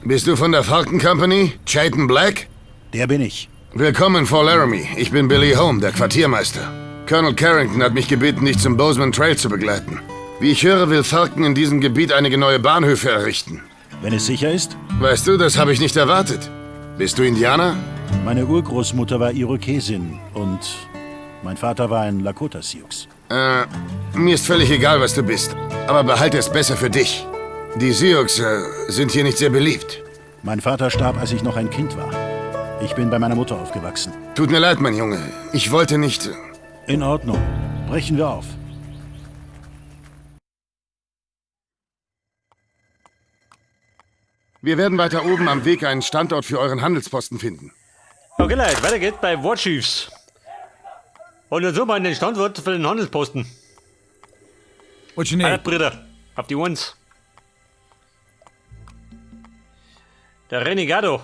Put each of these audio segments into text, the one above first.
Bist du von der Falcon Company? Chayton Black? Der bin ich. Willkommen in Fort Laramie. Ich bin Billy Home, der Quartiermeister. Colonel Carrington hat mich gebeten, dich zum Bozeman Trail zu begleiten. Wie ich höre, will Falcon in diesem Gebiet einige neue Bahnhöfe errichten. Wenn es sicher ist? Weißt du, das habe ich nicht erwartet. Bist du Indianer? Meine Urgroßmutter war Irokesin und mein Vater war ein Lakota Sioux. Mir ist völlig egal, was du bist. Aber behalte es besser für dich. Die Sioux sind hier nicht sehr beliebt. Mein Vater starb, als ich noch ein Kind war. Ich bin bei meiner Mutter aufgewachsen. Tut mir leid, mein Junge. Ich wollte nicht... In Ordnung. Brechen wir auf. Wir werden weiter oben am Weg einen Standort für euren Handelsposten finden. Okay, Leute, weiter geht's bei Warchiefs. Und dann suchen wir einen Standort für den Handelsposten. What you need? Alter, Brüder, auf die Ones. Der Renegado.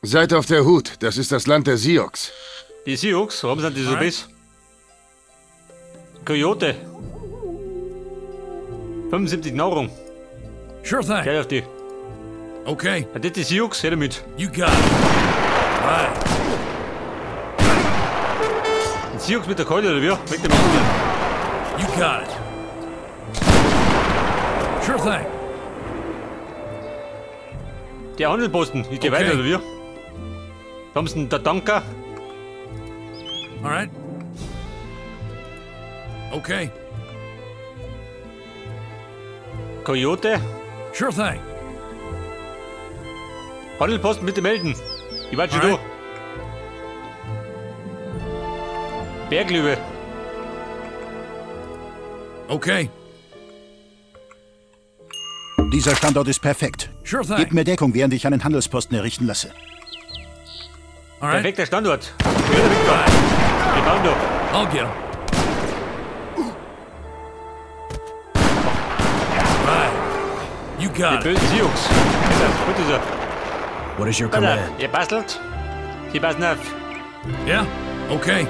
Seid auf der Hut, das ist das Land der Sioux. Die Sioux, warum sind die so biss? Coyote. 75 Nahrung. Sure thing. Geld auf die. Okay. Ja, das die Sioux, her damit. You got it. Right. Ein Sioux mit der Keule, oder wie? Weg damit. You got it. Sure thing. Der Handelsposten, ich geh Okay. weiter, oder wie? Da haben sie einen Tatanka. All right. Okay. Coyote. Sure thing. Handelsposten bitte melden. Ich war schon da. Alright. Berglöwe. Okay. Dieser Standort ist perfekt. Sure thing. Gib mir Deckung, während ich einen Handelsposten errichten lasse. All right. Perfekter Standort. Wir bauen da. I'll get him. Right. You got Die it. bösen Sioux. Gut ist er. What is your Pass auf, command? ihr bastelt. Sie passen auf. Yeah? Okay.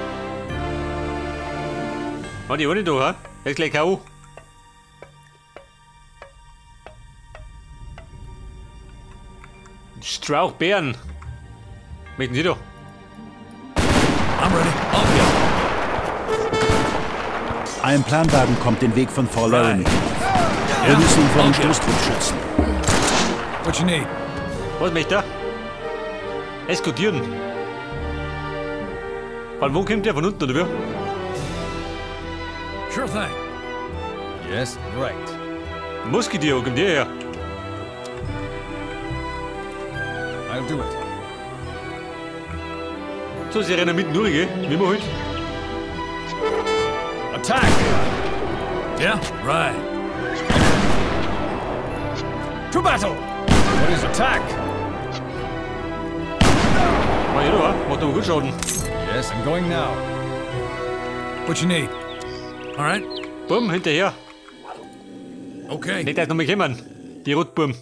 Mach die ohne da, ha? Jetzt gleich K.O. Strauchbeeren. Möchten Sie da? I'm ready. I'll get him. Ein Planwagen kommt den Weg von Fort Laramie. Right. Wir müssen ihn vor dem I'll get him. Stoßtrupp schützen. What you need? Was möchte er? Eskortieren. Von wo kommt der? Von unten, oder wie? Sure thing. Yes, right. Musketier, wo kommt der her? I'll do it. So, sie rennen mitten durch, gell? Wie immer halt. Attack! Yeah? Right. To battle! What is attack? Mach ich da, macht aber gut Schaden. Yes, I'm going now. What you need? All right. Bumm, hinterher. Okay. Nicht, dass noch mal kommen. Die Rotburm.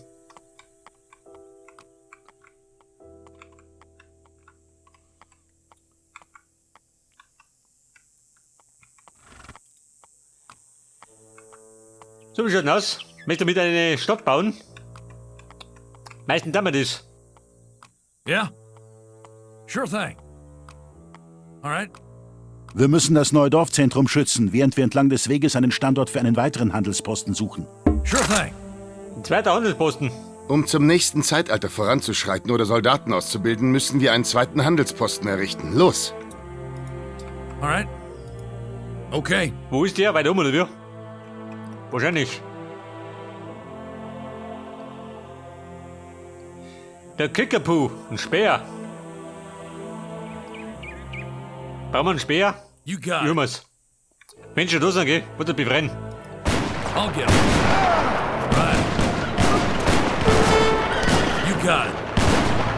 So, wie schaut denn aus? Möchtest du mit eine Stadt bauen? Meistens tun wir das. Yeah? Sure thing. All right. Wir müssen das neue Dorfzentrum schützen, während wir entlang des Weges einen Standort für einen weiteren Handelsposten suchen. Sure thing. Ein zweiter Handelsposten. Um zum nächsten Zeitalter voranzuschreiten oder Soldaten auszubilden, müssen wir einen zweiten Handelsposten errichten. Los! All right. Okay. Wo ist der? Weiter oben, oder wie? Wahrscheinlich. Der Kickapoo, ein Speer. Brauchen wir einen Speer? You got it. Jemals. Menschen da sind, gell? Wird er befreien. I'll get him. Right. You got it.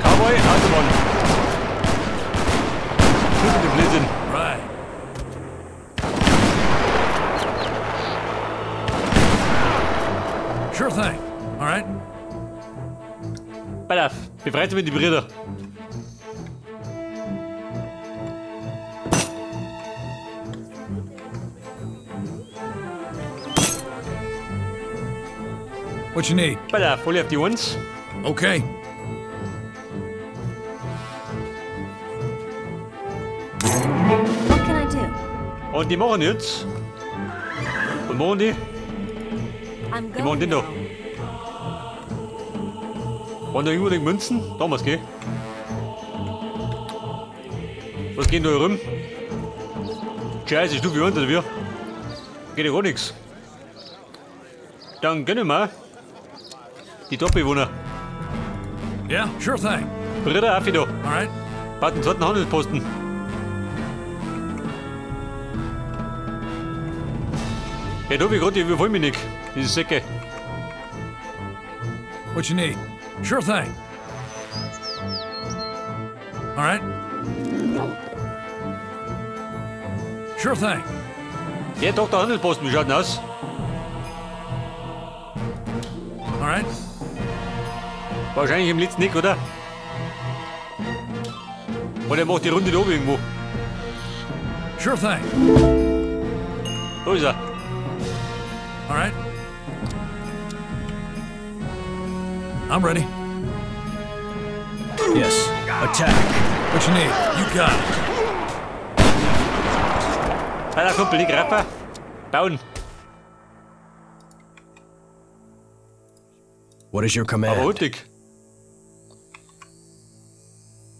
Cowboy, Autobahn. Schluss mit dem Blödsinn. Right. Sure thing. All right. Pass auf, befreit mit die Brüder. What you need? Pass auf, hol ich auf die Ones. Okay. Und die machen jetzt. Und machen die? I'm Die machen going den da. now. Waren da irgendwo die Münzen? Damals, gell? Was geht da rum? Scheiße, Stufe 1 oder wie? Geht ja gar nichts. Dann gönnen wir die Dorfbewohner. Yeah, sure thing. Britta Affi da. All right. Baut den zweiten Handelsposten. Ja, da hab ich grad, die überfallen mich nicht. Diese Säcke. What you need? Sure thing. All right. Sure thing. Ja, doch, der Handelsposten, wie schaut denn aus? All right. Wahrscheinlich im letzten Eck, oder? Oder er macht die Runde da oben irgendwo. Sure thing. Da ist er. All right. I'm ready. Yes. Attack. What you need? You got it. Weiter, Kumpel, die Grappa. Bauen. What is your Aber command? hurtig.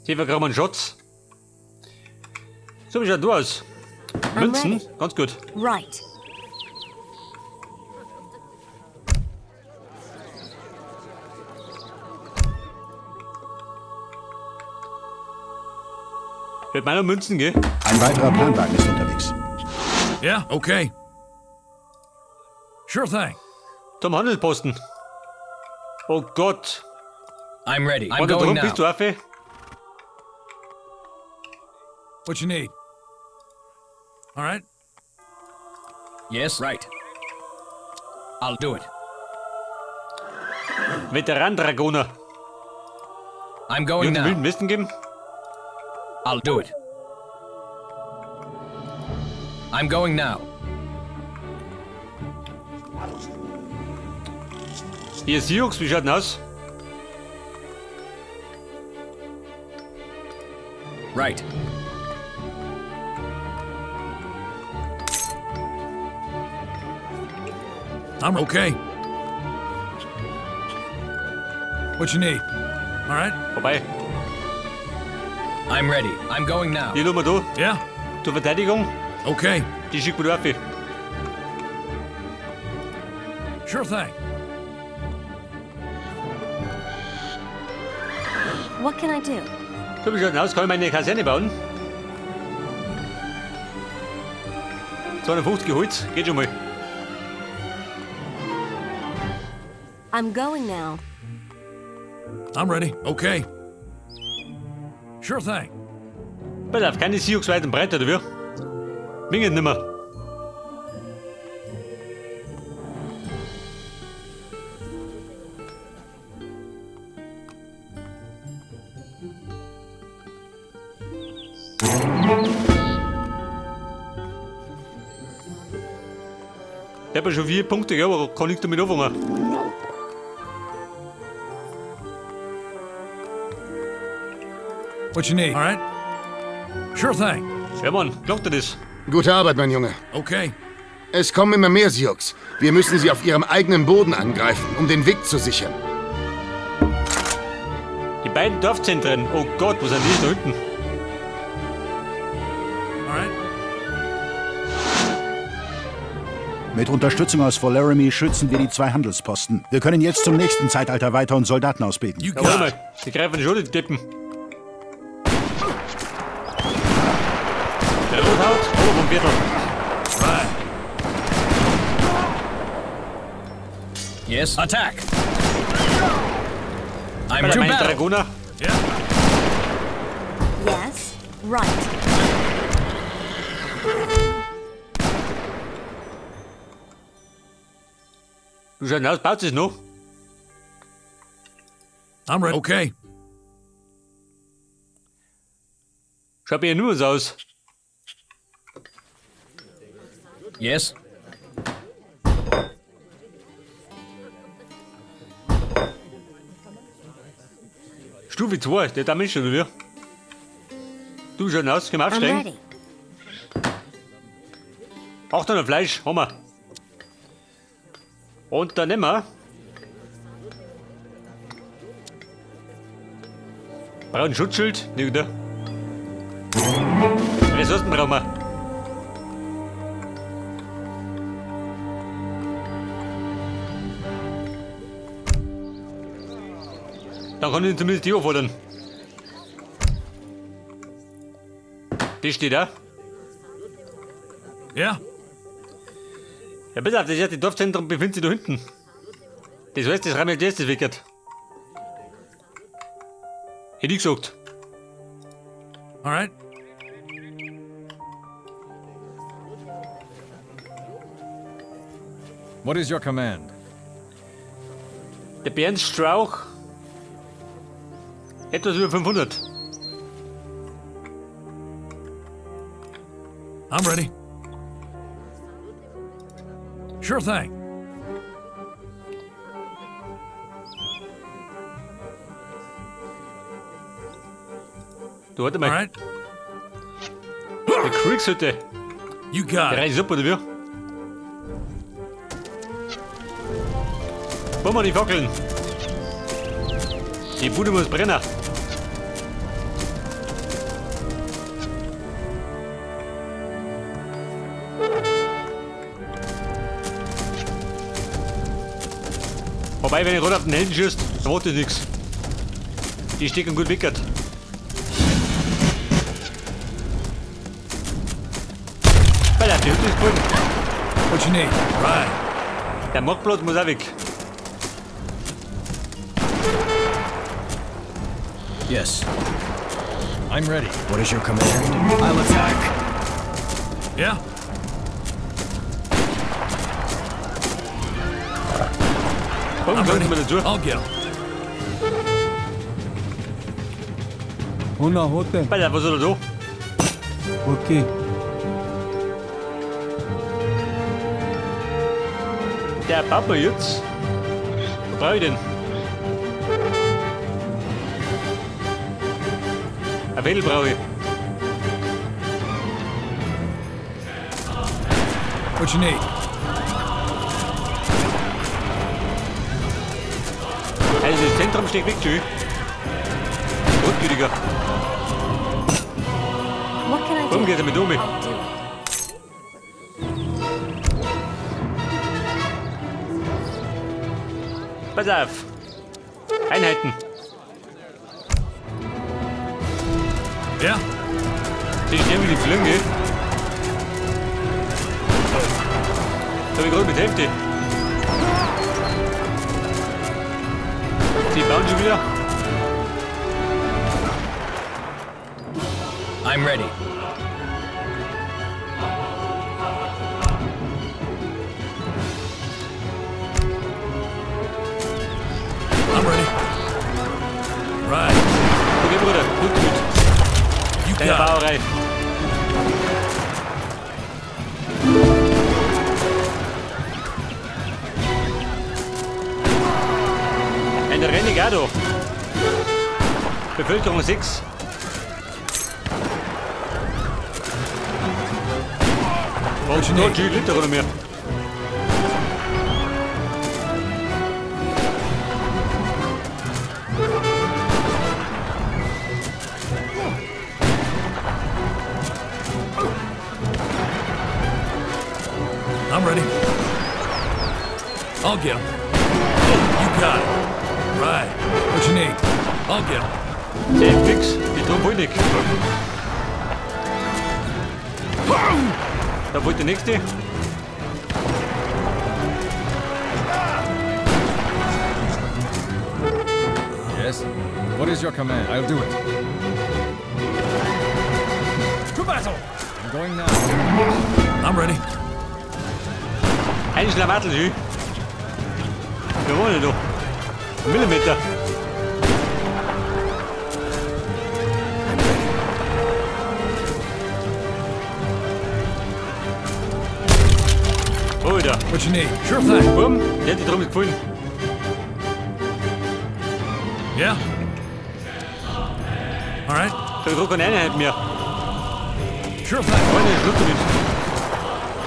Hier wir einen Schatz. So, wie schaut du aus? I'm Münzen? ready. Ganz gut. Right. Wird meiner Münzen, gell? Ein weiterer Planwagen ist unterwegs. Yeah, okay. Sure thing. Zum Handelsposten. Oh Gott. I'm ready. I'm Und da going drum now. bist du, Affe? What you need? All right. Yes, right. I'll do it. Veteran-Dragoner. I'm going Wird den now. Wilden Westen geben? I'll do it. I'm going now. Hier, Sioux, wie schaut denn aus? Right. I'm okay. What you need? All right. Vorbei. I'm ready. I'm going now. Die Nummer da. Yeah. Zur Verteidigung. Okay. Die schickt mir du Affe. Sure thing. What can I do? So, wie schaut denn aus? Kann ich meine Kaserne bauen? 250 Holz, geht schon mal. I'm going now. I'm ready. Okay. Sure thing. Pass auf, keine Sioux weit und breit, oder wie? Minget nimmer. Ich hab ja schon 4 Punkte, gell, aber kann nichts damit anfangen. What you need? All right. Sure thing. Ja, Mann, klappt dir das? Gute Arbeit, mein Junge. Okay. Es kommen immer mehr Sioux. Wir müssen sie auf ihrem eigenen Boden angreifen, um den Weg zu sichern. Die beiden Dorfzentren. Oh Gott, wo sind die da hinten? All right. Mit Unterstützung aus Fort Laramie schützen wir die 2 Handelsposten. Wir können jetzt zum nächsten Zeitalter weiter und Soldaten ausbilden. You Ja, warte got mal, it. die greifen schon, die Deppen. Der Rothaut, oh, vom Viertel. Right. Yes, attack. I'm Bei to meinen battle. Dragoner. Yeah. Yes. Right. Du schaust aus, baut es noch? I'm ready. Okay. Schaut mir ja nur so aus. Yes. Stufe 2, der da Mensch oder wie? Du schaust aus, können wir I'm aufsteigen? ready. 800 Fleisch haben wir. Und dann nehmen wir. Brauchen ein Schutzschild? Nicht, oder? Ressourcen brauchen wir. Dann kann ich zumindest die auffordern. Die steht da. Yeah? Ja, bitte, das erste Dorfzentrum befindet sich da hinten. Das heißt, das Rammel das wickert. Hätte ich gesagt. All right. What is your command? Der Bernd Strauch. Etwas über 500. I'm ready. Sure thing. Du, warte mal. All right. Der Kriegshütte. You got Der it. Reise ab, oder wie? Wollen wir die Fackeln? Die Bude muss brennen. Wobei, wenn ich gerade auf den Helden schießt, dann macht das nichts. Die stecken gut wickert. Alter, die Hütte ist voll. What you need? Right. Der Marktplatz muss auch weg. Yes. I'm ready. What is your command? I'll attack. Yeah? Komm, I'm kommen ready. Sie mal dazu. I'll get 'em. Una hote. Alter, was soll er da? Okay. Der baut mir jetzt. Wo brauche ich denn? Ein Wedel brauche ich. What you need? Also das Zentrum steht weg, tschüss. Rückgütiger. What can I do? Warum geht er mit um? I'll do it. Pass auf. Einheiten. Yeah? Die stehen wie die Flünge. Da hab ich gerade mit Hälfte. Die bauen schon wieder. I'm ready. I'm ready. Right. Okay, Bruder, gut mit. You Deine got it. Bauerei. Ein Renegado. Bevölkerung 6. What you No, need? G Liter oder mehr. I'm ready. I'll get 'em. You got it. Right. What you need? I'll get 'em. Sehr fix, die tun wohl nicht. Da wollte der nächste. Yes. What is your command? I'll do it. To battle! I'm going now. I'm ready. Ein Schlamassel, schön. Wir wollen doch. Millimeter. I'm ready. Oh, da. What you need? Sure thing. Bumm, der hat die Drum gefallen. Yeah? All right. Da hab ich gerade keine Einheit mehr. Sure thing. Freunde, Schluss damit.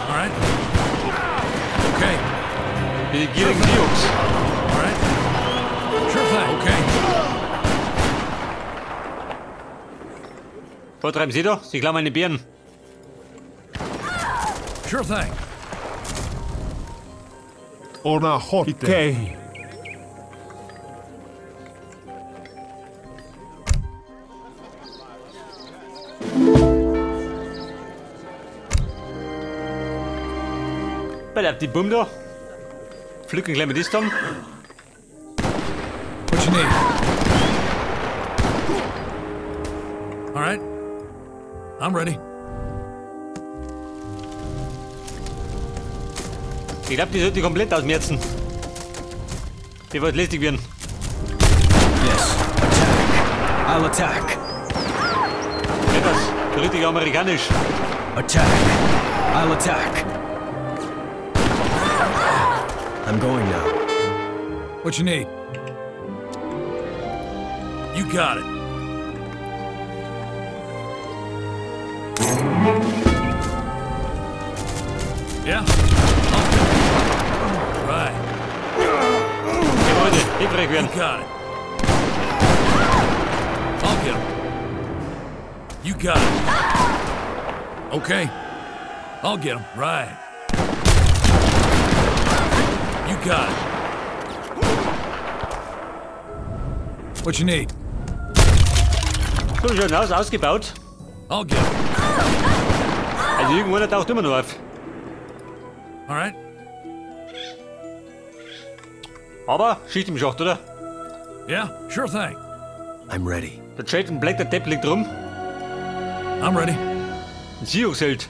All right. gierigen Seahawks. All right. Sure thing. Okay. Was treiben Sie da? Sie klauen meine Bären. Sure thing. Ona hotte. Ikehi. Bei die Bumm da. Pflücken gleich mit das dann. What you need? All right. I'm ready. Ich glaube, die sollte ich komplett ausmerzen. Die wird lästig werden. Yes. Attack. I'll attack. Etwas richtig amerikanisch. Attack. I'll attack. I'm going now. What you need? You got it. Yeah? I'll get 'em. Right. Die Leute, hilfreich You werden. got it. I'll get 'em. You got it. Okay. I'll get 'em. Right. You got it. What you need? So, schon aus, ausgebaut. I'll get 'em. Also irgendwann taucht immer noch auf. All right. Aber Schicht im Schacht, oder? Yeah, sure thing. I'm ready. Der Jaden Black, der Depp liegt rum. I'm ready. Ein Seahawks-Held.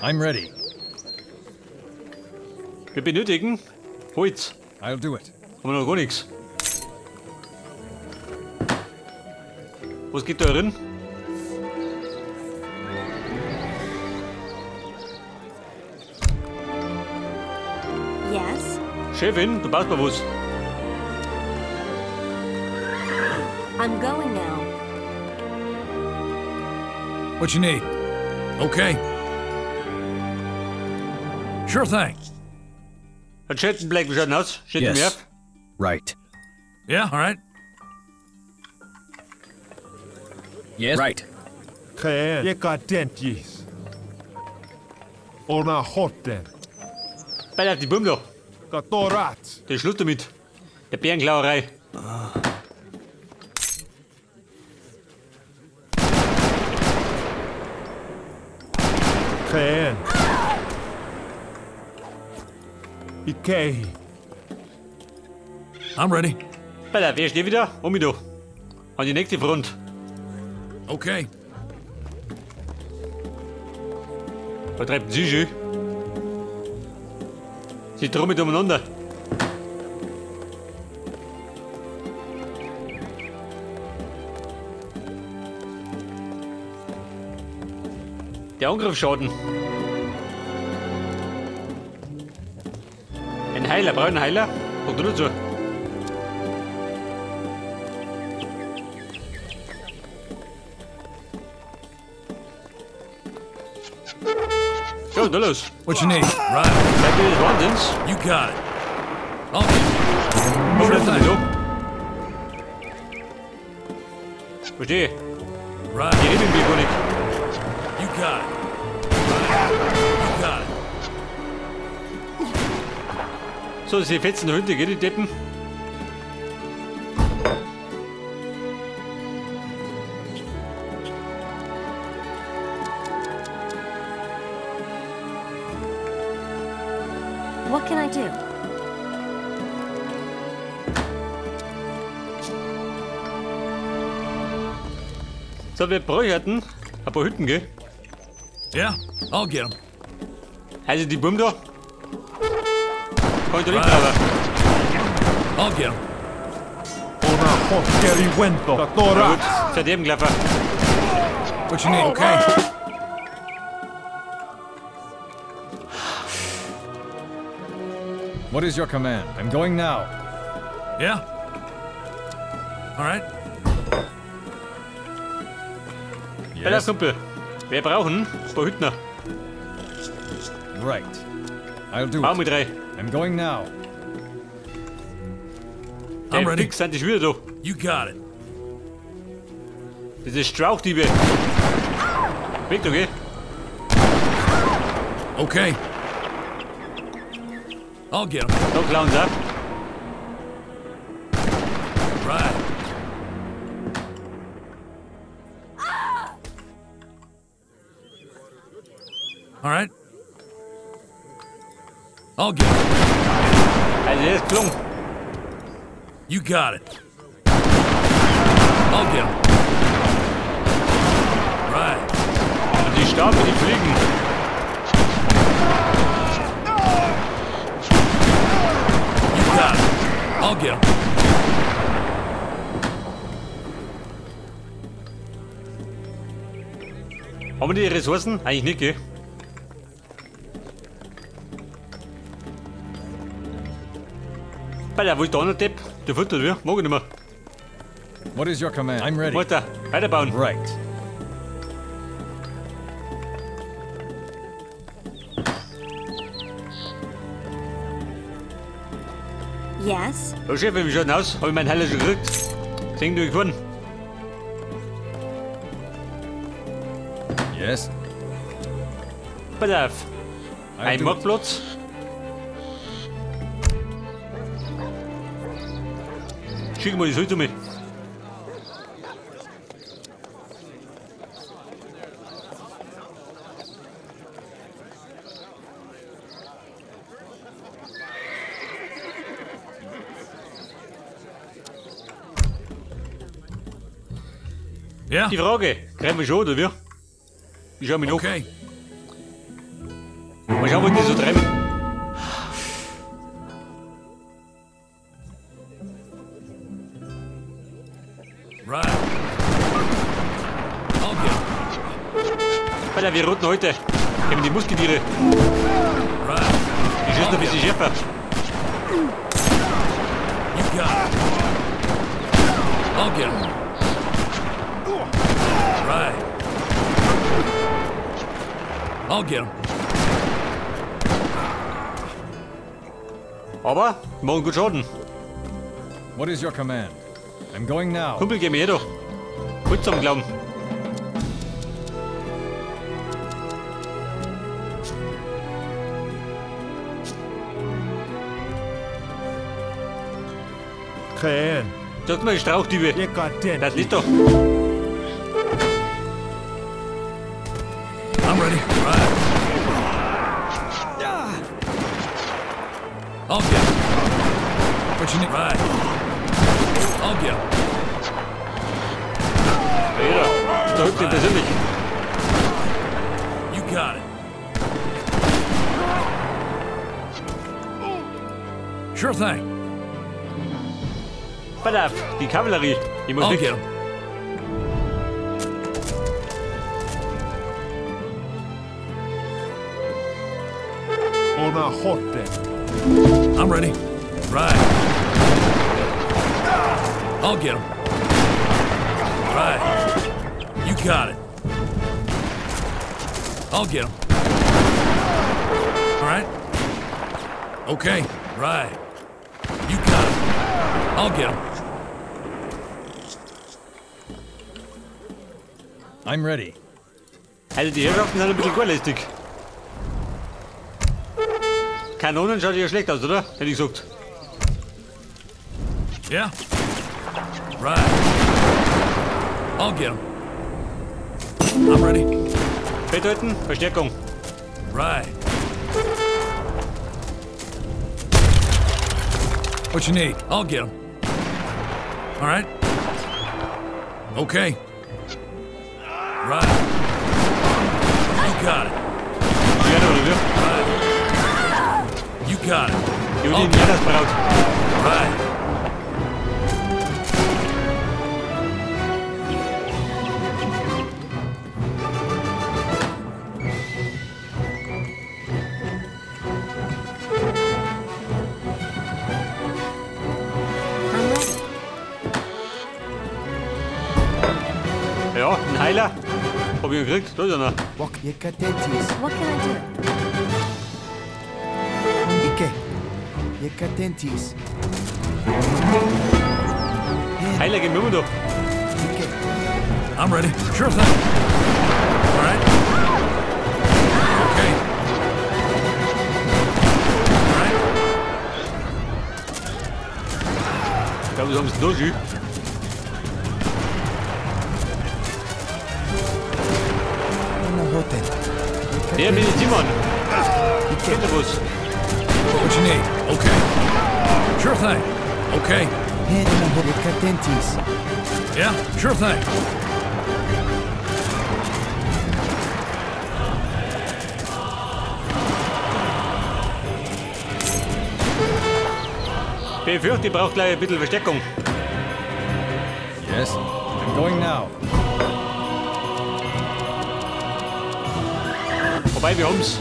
I'm ready. Wir benötigen Holz. I'll do it. Haben wir noch gar nichts. Was geht da drin? Yes. Chefin, du baust mir was. I'm going now. What you need? Okay. Sure thing. Ein Jaden Black, wie schaut denn aus? Steht Yes. mir auf. Right. Yeah, all right. Yes. Right. Keen. Yekatentis. Ona hotte. Bei auf die Bumm da. Katorat. Der Schluss damit. Der Bärenklauerei. Keen. Ikehi. I'm ready. Bei der wer steht wieder? Um mich da. An die nächste Front. Okay. Was treibt sie schon? Sie trommelt umeinander. Der Angriffsschaden. Ein Heiler, brauche ich einen Heiler? Kommt du dazu? Ja, da los. What you need? Right. Seid ihr des Wahnsinns? You got it. I'll get 'em. Komm, Sure lass mich thing. da. Verstehe. Right. Die reden wir gar nicht. You got it. Right. You got it. So, sie fetzen Hunde, gell, die Deppen? What can I do? So, wir bräuchten ein paar Hütten, gell? Yeah, I'll get 'em. Also die Bumm da. Kann ich da nicht Right. drauf. I'll get 'em. Ona hotte. Keriwento. Katorat. Gut, seid eben gelaufen. What you need? Okay. What is your command? I'm going now. Yeah. All right. Bei der Kumpel. Wir brauchen ein paar Hüttner. Right. I'll do Bau it. mit rein. I'm going now. I'm Der ready. Fix sind die schon wieder da. You got it. Diese Strauchdiebe. Weg da, geh. Okay. I'll get him. Da klauen sie ab. Right. All right. I'll get him. Also, der ist gelungen. You got it. I'll get him. Right. Und die Stapel, die fliegen. You got it. I'll get him. Haben wir die Ressourcen? Eigentlich nicht, gell? Alter, wo ist der andere Depp? Der futtert wir. Mag ich nicht mehr. What is your command? I'm ready. Weiter, weiterbauen. Right. Yes. Oh Chef, wie schaut denn aus? Hab ich meinen Heiler schon gekriegt? Sehen du gefahren? Yes. Pass auf. I'll Ein do it. Marktplatz. Schick mal die Holz mit. Yeah. Die Frage, kriegen wir schon, oder wie? Ich schau mich nach. Okay. Mal schauen, was die so treiben. Right. I'll get him. Alter, wir roten heute. Eben die Musketiere. Right. Die schießen ein bisschen schärfer. You got it. I'll get him. Right. I'll get him. Aber machen gut Schaden. What is your command? I'm going now. Kumpel, geh mir her doch. Kurz am Glauben. Khan. Sag mal, die Strauchdiebe. Yekaten. Das liegt doch. I'm ready. Right. I'll get him. What you need? Right. I'll get him. Jeder. Da hüpft ihn persönlich. You got it. Sure thing. Pass auf, die Kavallerie. Ich muss I'll weg. get him. Ona hotte. I'm ready. Right. I'll get him. Right. You got it. I'll get him. All right. Okay. Right. You got it. I'll get him. I'm ready. Also die Herrschaften sind ein bisschen garlästig. Kanonen schaut ja schlecht aus, oder? Hätte ich gesagt. Yeah. Right. I'll get him. I'm ready. Bedeuten, Verstärkung. Right. What you need? I'll get him. All right. Okay. Right. You got it. Schwer, oder wie? Right. You got it. Die I'll die get him. Braut. Right. I'm ready. Ja, ein Heiler. Hab ich ihn gekriegt? Da ist einer. What can I do? Yekatentis. Heiler gehen wir immer noch. I'm ready. Sure thing. All right. Okay. All right. Ich glaube, das haben sie durch. Der bin ich Simon. Kennt ihr was? What you need? Okay. Sure thing. Okay. Yeah, sure thing. Befürchte, ich brauche gleich ein bisschen Verstärkung. Yes, I'm going now. Wobei, wir haben's.